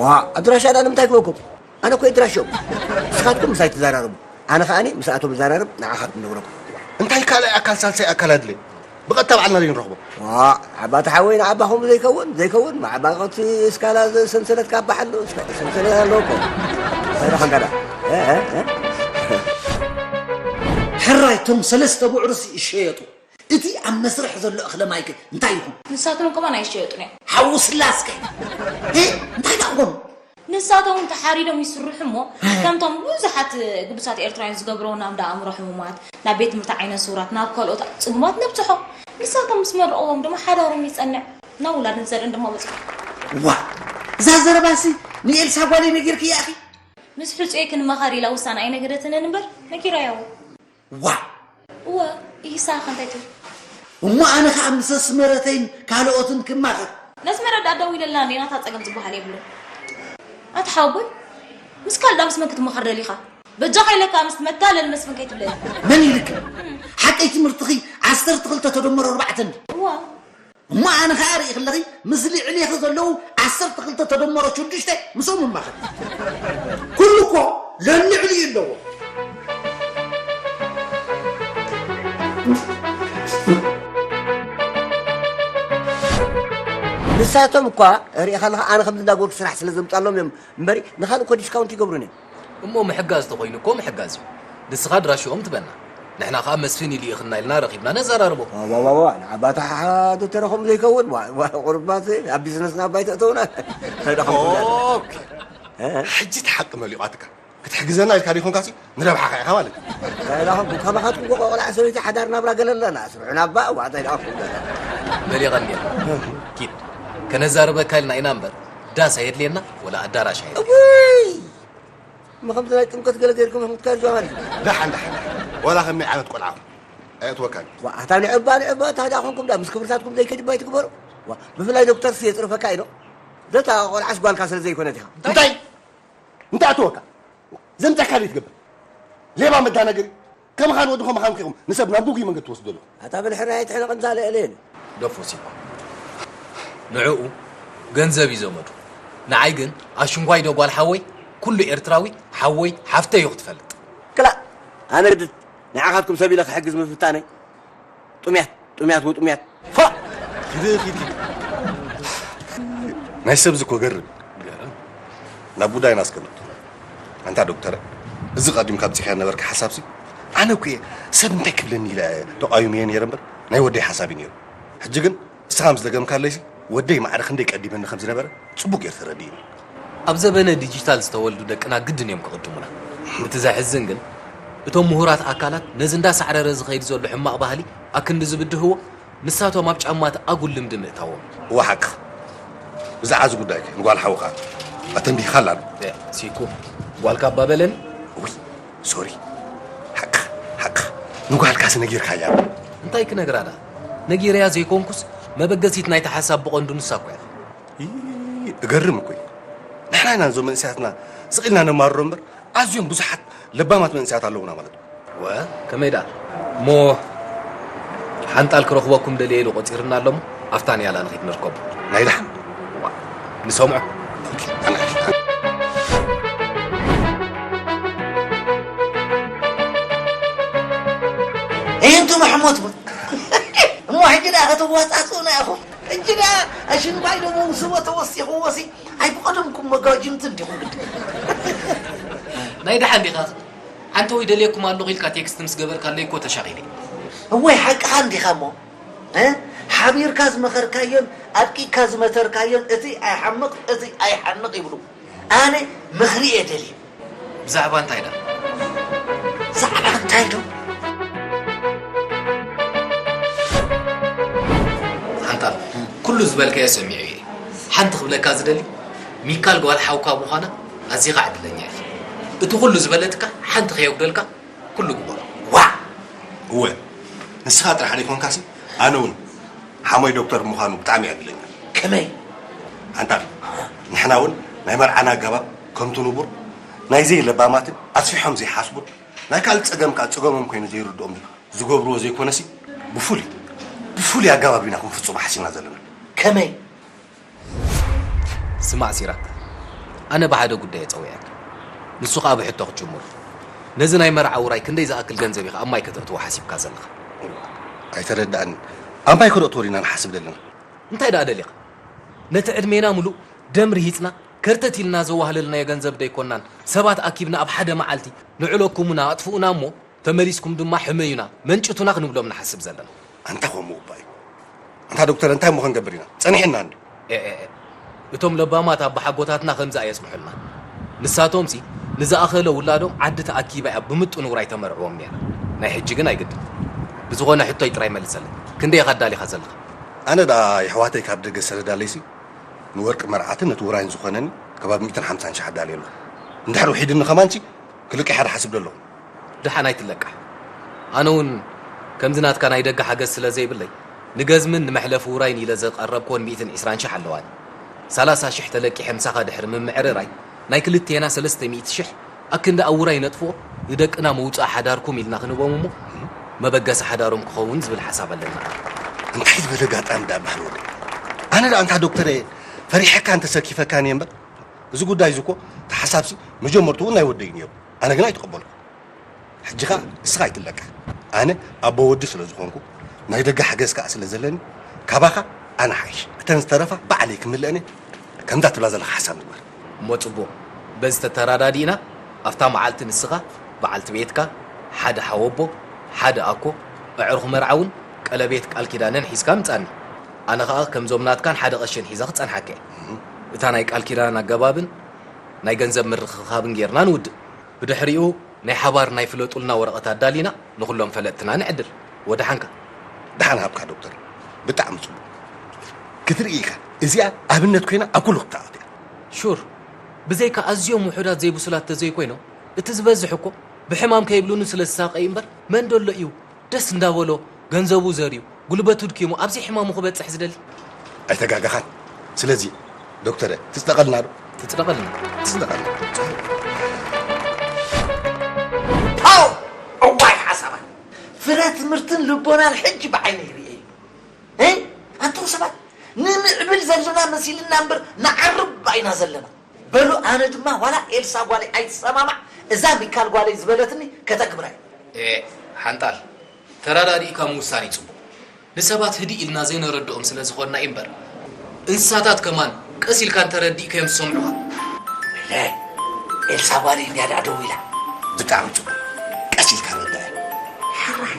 ዋ ኣድራሻ ዳ ንምንታይ ክበኩም? ኣነ እኮ ኣድራሽኦም ንስኻትኩም ምሳይ ትዘራረቡ። ኣነ ከዓኒ ምስኣቶም ዝዘራረብ ንዓኻትኩም ነግረኩም። እንታይ ካልኣይ ኣካል ሳልሳይ ኣካል ኣድለ ብቐጥታ ባዕልና ዘይንረኽቦ። ዋ ዓባቲ ሓወይ ንዓባ ከምኡ ዘይከውን ዘይከውን ማዕባ ከቲ እስካላ ሰንሰለት ካባሓሉ ሰንሰለት ኣለዎ እኮ። እንታይ ደኣ ከንጋዳ? እ፣ እ፣ እ? ሕራይ እቶም ሰለስተ ብዕሩስ ይሸየጡ። እቲ ኣብ መስርሕ ዘሎ እኽለ ማይክ እንታይ ይኹን? ንሳቶም ከማን ኣይሸየጡን እዮም። ሓዉ ስላስከ? እ? እንታይ ደኣ ክኾኑ? ንሳቶም ተሓሪዶም ይስርሑ እሞ፣ ከምቶም ብዙሓት ግዱሳት ኤርትራውያን ዝገብርዎ ናብ እንዳ ኣእምሮ ሕሙማት፣ ናብ ቤት ትምህርቲ ዓይነ ስውራት፣ ናብ ካልኦት ጽጉማት ነብጽሖም። ንሳቶም ምስ መረቕዎም ድማ ሓዳሮም ይጸንዕ፣ ናብ ውላድን ዘርእን ድማ በጽሑ። ዋ! እዛ ዘረባሲ ንኤልሳ ጓለይ ነጊርክያ ኢኺ? ምስ ሕጹየ ክንመኻር ኢላ ውሳነ ኣይነገረትንን እምበር፣ ነጊረያ እወ። ዋ! እወ፣ ኢሳኸ እንታይ ትብል? እሞ ኣነ ኸኣ ምስ ኣስመረተይን ካልኦትን ክማኸር? ነስመረት ደኣ ደዊለላ እንዴ፣ ናታ ጸገም ዝበሃል የብሉን። ኣታ ሓወቦይ፣ ምስ ካልእ ምስ መን ክትመኸር ደሊኻ? በጃኻ ኢለካ ምስ መታለል መስፍን ከይትብለኒ። መን ኢልክ? ሓቀይ ትምህርትኺ ዓሰርተ ክልተ ተደመሮ ኣርባዕተ እንዲ። እዋ። እሞ ኣነ ኸኣ ርኢ ከለኺ ምስ ልዕሌኺ ዘለዉ ዓሰርተ ክልተ ተደመሮ ሽዱሽተ ምስኦም እማኸር። ኩሉ እኮ ለንዕሊ ኣለዎ። ንሳቶም እኳ ሪኢኻ ኣለኻ ኣነ ከምዚ እንዳገበርኩ ስራሕ ስለ ዘምጻሎም እዮም እምበሪ ንኻልእ እኮ ዲስካውንት ይገብሩን እዮም። እሞ ምሕጋዝ ተኾይኑ እኮ ምሕጋዝ እዩ። ንስኻ ድራሽኦም ትበና። ንሕና ኸኣ መስፍን ይልኢኽና ኢልና ረኺብና ነዘራርቦ። ዋዋዋዋ ንዓባታ ሓሓ ዶተረ ከምኡ ዘይከውን ዋ- ዋ- ቁርባስ ኣብ ቢዝነስና ኣባይ ተእተውና እንታይ ደኣ ከምኡ ትብላ? ኦኬ። እ? ሕጂ እቲ ሓቂ መሊቋትካ ክትሕግዘና ኢልካ ዲኾንካሲ ንረብሓኻ ኢኻ ማለት እዩ። እንታይ ደኣ ከምኡ ከማኻትኩም እኮ ቆልዓ ሰበይቲ ሓዳር ናብራ ገለ ኣለና ስርሑ ናባ ዋታ ኢልካ ከምኡ ገለ። መሊቐኒ እየ። ኪድ ከነዛርበካ ኢልና ኢና እምበር ዳስ ኣየድልየና ወላ ኣዳራሽ ኣየድልየና። እውይ! እሞ ከምዚ ናይ ጥምቀት ገለ ገይርኩም ኢኹም ትካይድዋ ማለት እዩ። ደሓን ደሓን ደሓን። ዋላ ከመይ ዓይነት ቆልዓ ኹን ኣየእትወካን። ዋ ኣታ ንዕባ ንዕባ ታዲያ ኾንኩም ዳ ምስ ክብርታትኩም ዘይከድባ ኣይትግበሩ። ዋ ብፍላይ ዶክተርስ የጽርፈካ ኢሎ። ደታ ቆልዓስ ጓልካ ስለ ዘይኮነት ኢኻ። እንታይ እንታይ ኣእትወካ? ዘምጻካ ዘይትገብር ሌባ መዳናገሪ። ከመኻን ወዲ ከመኻን ኪኹም ንሰብ ናብ ግጉይ መንገዲ ትወስዱ ዘለኹም። ኣታ ብድሕራይ ኣይትሕነቕ እንታ ልዕሌን። ደፎስ እኳ ንዕኡ ገንዘብ እዩ ዘመዱ። ንዓይ ግን ኣሽንኳይ ዶ ጓል ሓወይ ኩሉ ኤርትራዊ ሓወይ ሓፍተይ እዩ ክትፈልጥ። ክላእ ኣነ ግድን ንዓኻትኩም ሰብ ኢለ ክሕግዝ ምፍታነይ ጥሙያት ጥሙያት ወጥሙያት ፋእ። ኪድ ኪድ ኪድ። ናይ ሰብዚ እኮ ገርም። ገርም። ናብ ጉዳይና እስከ ንእቶ። ኣንታ ዶክተረ፣ እዚ ቀዲምካ ኣብጺሕካ ነበርካ ሓሳብሲ ኣነ እኮ እየ ሰብ እንታይ ክብለኒ ኢለ ተቓዊመዮ ነይረ እምበር ናይ ወደይ ሓሳብ እዩ ነይሩ። ሕጂ ግን ንስኻ ምስ ደገምካለይሲ ወደይ ማዕረ ክንደይ ቀዲመኒ ከም ዝነበረ ጽቡቕ ገይሩ ተረዲእኒ። ኣብ ዘበነ ዲጂታል ዝተወልዱ ደቅና ግድን እዮም ክቕድሙና። እቲ ዘሕዝን ግን እቶም ምሁራት ኣካላት ነዚ እንዳሳዕረረ ዝኸይድ ዘሎ ሕማቕ ባህሊ ኣክንዲ ዝብድህዎ ንሳቶም ኣብ ጫማ እቲ ኣጉል ልምዲ ምእታዎም። እወ ሓቅኻ። ብዛዕባ እዚ ጉዳይ ከ ንጓል ሓውኻ ኣተንቢህካላ ዶ? እ፣ ሲኩ፣ ጓልካ እባ በለኒ። ውይ፣ ሶሪ። ሓቅኻ፣ ሓቅኻ። ንጓልካሲ ነጊርካያ ዶ? እንታይ ክነግራ ደኣ? ነጊረያ ዘይኮንኩስ፣ መበገሲት ናይቲ ሓሳብ ብቐንዱ ንሳ እኮ እያ። ይ-፣ እገርም እኮ እዩ። ንሕና ኢና ነዞም መንእሰያትና ስቕ ኢልና ነማርሮ እምበር፣ ኣዝዮም ብዙሓት ለባማት መንእሰያት ኣለዉና ማለት እዩ። ወ፣ ከመይ ደኣ? እሞ ሓንጣል ክረኽበኩም ደልየ ኢሉ ቆጺርና ኣሎ እሞ፣ ኣብታ ንያላ ንኺድ ንርከቦ። ናይ ደሓን። ዋ፣ ንሰምዖ። ኣንቱም ኣሕሞት እውን። እሞ ሕጂ ደኣ ከተዋጻጽኡና ኢኹም። ሕጂ ደኣ ኣሽንኳይ ደሞ ምስ እሞ ተወሲኽዎሲ፣ ኣይ ብቐደምኩም መጋጅምቲ እንዲኹም ግዲ። ናይ ደሓን ዲኻ? ሓንቲ ወይ ደልየኩም ኣለኹ ኢልካ ቴክስት ምስ ገበርካለይ እኮ ተሻቒለ። እወይ ሓቅኻ እንዲኻ እሞ፣ እ? ሓቢርካ ዝመኸርካዮን ኣድቂቕካ ዝመተርካዮን እቲ ኣይሓምቕ፣ እቲ ኣይሓንቕ ይብሉ። ኣነ ምኽሪ እየ ደልየ። ብዛዕባ እንታይ ደኣ? ብዛዕባ እንታይ ዶ? ሓንጣል፣ ኩሉ ዝበልካዮ ሰሚዐ እየ። ሓንቲ ክብለካ ዝደሊ፣ ሚካል ጓል ሓውካ ምዃና ኣዚኻ ዕድለኛ ኢኻ። እቲ ኩሉ ዝበለትካ ሓንቲ ከየጉደልካ ኩሉ ግበሮ። ዋእ! እወ፣ ንስኻ ጥራሕ ዘይኮንካሲ፣ ኣነ እውን ሓሞይ ዶክተር ምዃኑ ብጣዕሚ እየ ዕድለኛ። ከመይ? ኣንታ፣ ንሕና እውን ናይ መርዓና ኣገባብ ከምቲ ንቡር፣ ናይ ዘይለባማትን ኣስፊሖም ዘይሓስቡን፣ ናይ ካልእ ጸገም ከኣ ጸገሞም ኮይኑ ዘይርድኦም ዝገብርዎ ዘይኮነሲ፣ ብፍሉይ ብፍሉይ ኣገባብ ኢና ክንፍጽሞ ሓሲብና ዘለና። ከመይ? ስማዕ ሲራክ፣ ኣነ ብሓደ ጉዳይ እየ ጸዊዐካ። ንሱ ኸኣ ብሕቶ ክትጅምሮ። ነዚ ናይ መርዓ ውራይ ክንደይ ዝኣክል ገንዘብ ኢኻ ኣብ ማይ ከተእትዎ ሓሲብካ ዘለኻ? ኣይተረዳእን። ኣብ ማይ ከነእትዎ ዲና ንሓስብ ዘለና? እንታይ ደኣ ደሊኻ? ነቲ ዕድሜና ምሉእ ደም ርሂጽና ከርተት ኢልና ዘዋህለልናዮ ገንዘብ ደይኮናን ሰባት ኣኪብና ኣብ ሓደ መዓልቲ ንዕለኩምና ኣጥፍኡና እሞ ተመሊስኩም ድማ ሕመዩና መንጭቱና ክንብሎም ንሓስብ ዘለና። ኣንታ ከምኡ እባ እዩ። ኣንታ ዶክተር እንታይ እሞ ክንገብር ኢና? ጸኒሕና እንዶ። ኤ፣ ኤ፣ ኤ። እቶም ለባማት ኣባሓጎታትና ከምዚ ኣየጽንሑልና። ንሳቶምሲ ንዝኣኸለ ውላዶም ዓዲ ተኣኪባ እያ ብምጡን ውራይ ተመርዕዎም ነይራ። ናይ ሕጂ ግን ኣይግድን። ብዝኾነ ሕቶይ ጥራይ መልሰለይ። ክንደይ ኢኻ ኣዳሊኻ ዘለኻ? ኣነ ደኣ የሕዋተይ ካብ ደገ ሰደዳለይሲ ንወርቂ መርዓትን ነቲ ውራይን ዝኾነኒ ከባቢ ሚእትን ሓምሳን ሽሕ ኣዳልየ ኣለኹ። እንድሕር ውሒድኒ ከማንሲ ክልቅሕ እየ ዝሓስብ ዘለኹ። ደሓን ኣይትለቃሕ። ኣነ እውን ከምዚ ናትካ ናይ ደገ ሓገዝ ስለ ዘይብለይ ንገዝምን ንመሕለፊ ውራይን ኢለ ዘቐረብክወን ሚእትን ዕስራን ሽሕ ኣለዋኒ። ሰላሳ ሽሕ ተለቂሐ ምሳኻ ድሕሪ ምምዕርራይ ናይ ክልቴና ሰለስተ ሚእቲ ሽሕ ኣክንዲ ኣብ ውራይ ነጥፍኦ ንደቅና መውፅኢ ሓዳርኩም ኢልና ክንህቦም እሞ መበገሲ ሓዳሮም ክኸውን ዝብል ሓሳብ ኣለና። እንታይ ዝበለ ጋጣም ዳ ባህር ወደ ኣነ ዳ ኣንታ ዶክተር ፈሪሐካ እንተ ሰኪፈካን እየ እምበር እዚ ጉዳይ እዚ እኮ ተሓሳብሲ መጀመርትኡ ናይ ወደይ ነይሩ ኣነ ግን ኣይትቐበልኩ ሕጂ ኸኣ እስኻ ኣይትለቃሕ ኣነ ኣቦ ወዲ ስለ ዝኾንኩ ናይ ደገ ሓገዝ ከኣ ስለ ዘለኒ ካባኻ ኣነ ሓይሽ እተን ዝተረፋ ባዕለይ ክምልአን እየ ከምዛ ትብላ ዘለኻ ሓሳብ ንግበር እሞ ጽቡቕ በዚ ተተራዳዲእና ኣብታ መዓልቲ ንስኻ በዓልቲ ቤትካ ሓደ ሓወቦ ሓደ ኣኮ ኣዕሩኽ መርዓ እውን ቀለቤት ቃል ኪዳነን ሒዝካ ምጻኒ ኣነ ኸኣ ከምዞም ናትካን ሓደ ቐሽን ሒዘ ክጸንሓካ እየ እታ ናይ ቃል ኪዳን ኣገባብን ናይ ገንዘብ ምርኽኻብን ጌርና ንውድእ ብድሕሪኡ ናይ ሓባር ናይ ፍለጡልና ወረቐት ኣዳሊና ንኹሎም ፈለጥትና ንዕድል። ወደሓንካ። ደሓን ሃብካ ዶክተር። ብጣዕሚ ጽቡቕ። ክትርኢ ኢኻ። እዚኣ ኣብነት ኮይና ኣብ ኩሉ ክትኣቱ እያ። ሹር። ብዘይካ ኣዝዮም ውሑዳት ዘይብሱላት ተዘይኮይኖም እቲ ዝበዝሕ እኮ ብሕማም ከይብሉኒ ስለ ዝሳቐ እዩ እምበር መን ደሎ እዩ ደስ እንዳበሎ ገንዘቡ ዘርዩ ጉልበቱ ድኪሙ ኣብዚ ሕማሙ ክበጽሕ ዝደሊ? ኣይተጋገኻን። ስለዚ ዶክተረ ትጽደቐልና ዶ? ትጽደቐልና። ትጽደቐልና። ፓው! እዋይ ሓሳባት! ፍረ ትምህርትን ልቦናን ሕጂ ብዓይነይ ይርእየ እዩ። እ? ኣንቱም ሰባት ንምዕብል ዘለና መሲልና እምበር ንዓርብ ኢና ዘለና። በሉ ኣነ ድማ ዋላ ኤልሳ ጓለይ ኣይትሰማማዕ እዛ ሚካል ጓለይ ዝበለትኒ ከተግብራ እየ። ኤእ ሓንጣል ተራዳዲእካ ምውሳን እዩ ጽቡቕ። ንሰባት ህድእ ኢልና ዘይነረድኦም ስለ ዝኾንና እዩ እምበር እንስሳታት ከማን ቀስ ኢልካ እንተረዲእካዮም ዝሰምዑኻ። ወይለ ኤልሳ ጓለይ እንድያ ደኣ ደዊላ። ብጣዕሚ ጽቡቕ ቀስ ኢልካ ረድኣ። ሕራይ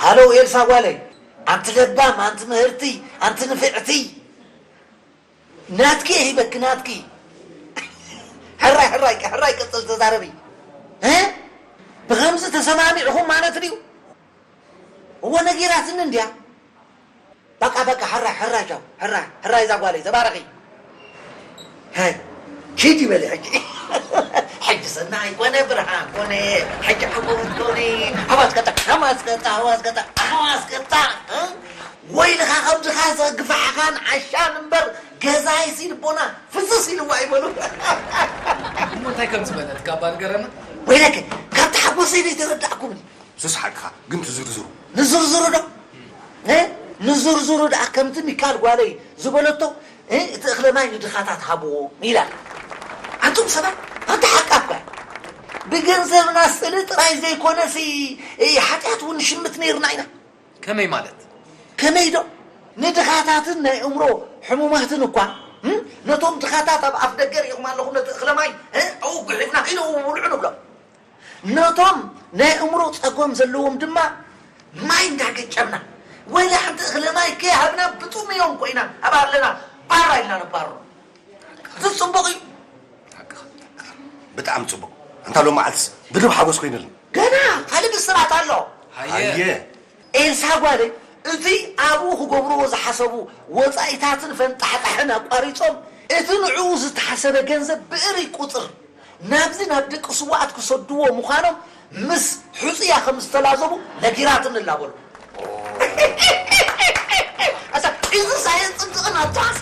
ሃሎ ኤልሳ ጓለይ ኣንቲ ለባም ኣንቲ ምህርቲ ኣንቲ ንፍዕቲ ናትኪ እየ ሂበኪ ናትኪ ሕራይ ሕራይ ሕራይ ቀጽል ተዛረቢ እ ብኸምዚ ተሰማሚዕኹም ማለት ድዩ እወ ነጊራትኒ እንድያ በቃ በቃ ሕራይ ሕራይ ቻው ሕራይ ሕራይ እዛ ጓለይ ተባረኺ ሀይ ኪድ ይበሊ ሕጂ ሕጂ ሰናይ ኮነ ብርሃን ኮነ ሕጂ ዓወት ኮነ ዓወት ቀጣ ዓወት ቀጣ ዓወት ቀጣ ዓወት ቀጣ ወይልኻ ከብድኻ ዘግፋሕኻን ዓሻን እምበር ገዛይሲ ልቦና ፍስስ ኢልዋ ይበሉ እሞ እንታይ ከም ዝበለት ካባ ንገረና ወይለከ ካብ ተሓጎሰይ ዘይተረዳእኩምኒ ሱስ ሓቅኻ ግን ትዝርዝሩ ንዝርዝሩ ዶ እ? ንዝርዝሩ ደኣ ከምቲ ሚካል ጓለይ ዝበለቶ እ? እቲ እኽለ ማይ ንድኻታት ሃብዎ ኢላ ኣንቱም ሰባት ኣንተ ሓቃ እኳ ብገንዘብና ስእሊ ጥራይ ዘይኮነሲ እ፣ ሓጢኣት እውን ንሽምት ነይርና ኢና ከመይ ማለት? ከመይ ዶ? ንድኻታትን ናይ እምሮ ሕሙማትን እኳ እም? ነቶም ድኻታት ኣብ ኣፍ ደገ ርኢኹም ኣለኹም ነቲ እኽለ ማይ እ? ኣብኡ ጉሒፍና ኪደው ብልዑ ንብሎም ነቶም ናይ እምሮ ጸጎም ዘለዎም ድማ ማይ እንዳገጨብና ወላ ሓንቲ እኽለ ማይ ከይሃብና ብጥሙዮም ኮይና ኣብ ኣለና ባራ ኢልና ነባርሮ እዚ ጽቡቕ እዩ ብጣዕሚ ጽቡቕ እንታ ሎም መዓልትስ ብድብ ሓጎስ ኮይኑልና ገና ካልእ ብስራት ኣሎ ሃየ ኤልሳ ጓለይ እቲ ኣብኡ ክገብርዎ ዝሓሰቡ ወጻኢታትን ፈንጣሕጣሕን ኣቋሪጾም እቲ ንዕኡ ዝተሓሰበ ገንዘብ ብእርይ ቁጽር ናብዚ ናብ ደቂ ስውኣት ክሰድዎ ምዃኖም ምስ ሕጹያ ከም ዝተላዘቡ ነጊራትኒ እላ በሉ። ኣታ እዚ ሳየን ጽብጽቕን ኣባስ